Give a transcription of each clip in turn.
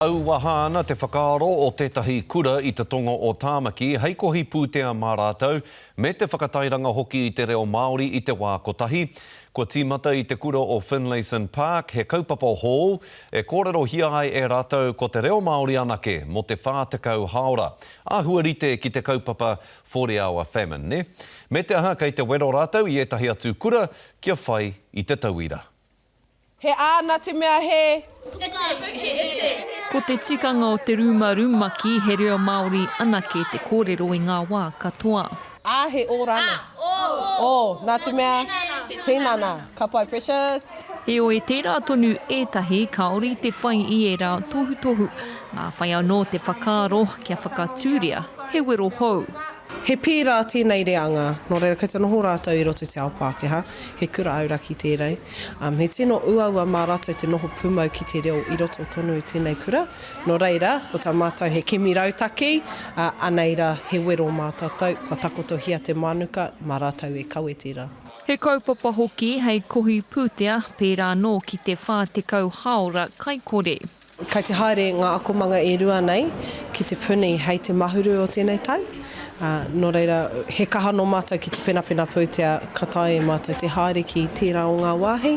Auaha ana te whakaaro o tētahi kura i te tonga o Tāmaki hei kohi pūtea mā rātou, me te whakatairanga hoki i te reo Māori i te wā kotahi. Kua tīmata i te kura o Finlayson Park he kaupapa hou e kōrerohia ai e rātou ko te reo Māori anake mō te 40 hāora. Āhua rite ki te kaupapa Forty Hour Famine, nē? Me te aha kei te wero rātou i ētahi atu kura kia whai i te tauira. He ā na te mea he. He iti. Ko te tikanga o te rūma rumaki he reo Māori anake te kōrero i ngā wā katoa. Ā he ō rānei. Ā, ō. Ō, nā te mea. Tinana. Ka pai Precious. Heoi, tērā tonu ētahi kāore i te whai i ērā tohutohu. Nā whai anō te whakaaro kia whakatūria he wero hou. He pērā tēnei reanga, nō reira kei te noho rātou i roto i te ao Pākehā, he kura auraki tērei. He tino uaua mā rātou te noho pūmau ki te reo i roto tonu i tēnei kura, nō reira, ko tā mātou he kimi rautaki, ā, anei rā, he wero mā tātou, kua takotohia te mānuka, mā rātou e kawe tērā. He kaupapa hoki hei kohi pūtea, pērā anō ki te 40 hāora kaikore. Kei te haere ngā akomanga e rua nei ki te puni hei te Mahuru o tēnei tau, ā, nō reira, he kaha nō mātou ki te penapena pūtea ka taea e mātou te haere ki tērā o ngā wāhi.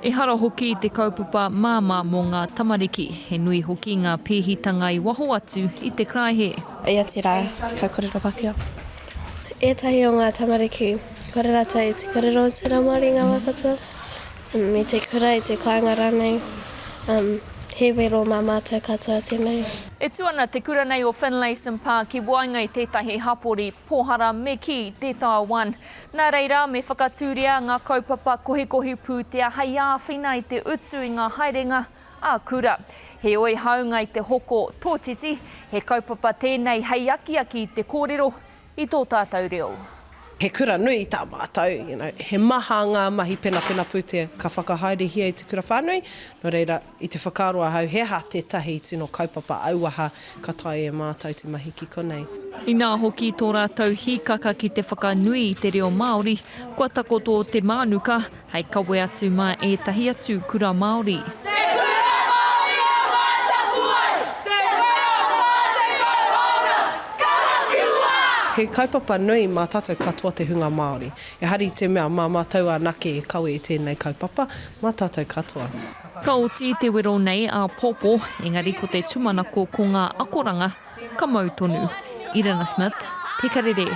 Ehara hoki i te kaupapa māmā mō ngā tamariki, he nui hoki ngā pēhitanga i waho atu i te karaehe. Ia te rā, ka korero Pakeha. Ētahi o ngā tamariki, kore rātou i te korero i te reo Māori i ngā wā katoa. I te kura, i te kāinga rānei. He wero mā mātou katoa tēnei. E tū ana te kura nei o Finlayson Park ki waenga i tētahi hapori pōhara me kī, Decile One. Nā reira, me whakatūria ngā kaupapa kohikohi pūtea hei āwhina i te utu i ngā haerenga ā-kura. Heoi, hāunga i te hoko tōtiti, he kaupapa tēnei hei akiaki i te kōrero i tō tātou reo. He kura nui tā mātou, you know, he maha ngā mahi penapena pūtea ka whakahaerehia i te kura whānui, nō reira, i te whakaaro ahau he aha tētahi tino kaupapa auaha ka taea e mātou te mahi ki konei. Inā hoki tō rātou hīkaka ki te whakanui i te reo Māori, kua takoto te mānuka Hei kawe atu mā ētahi atu kura Māori. Te Kura Māori o Ngātapuai! Te Kura 40 Hōra! Karawhiua! He kaupapa nui mā tātou katoa te hunga Māori. Ehara i te mea mā mātou anake e kawe i tēnei kaupapa, mā tātou katoa. Ka oti te wero nei āpōpō, engari ko te tūmanako ko ngā akoranga ka mau tonu. Irina Smith, Te Karere.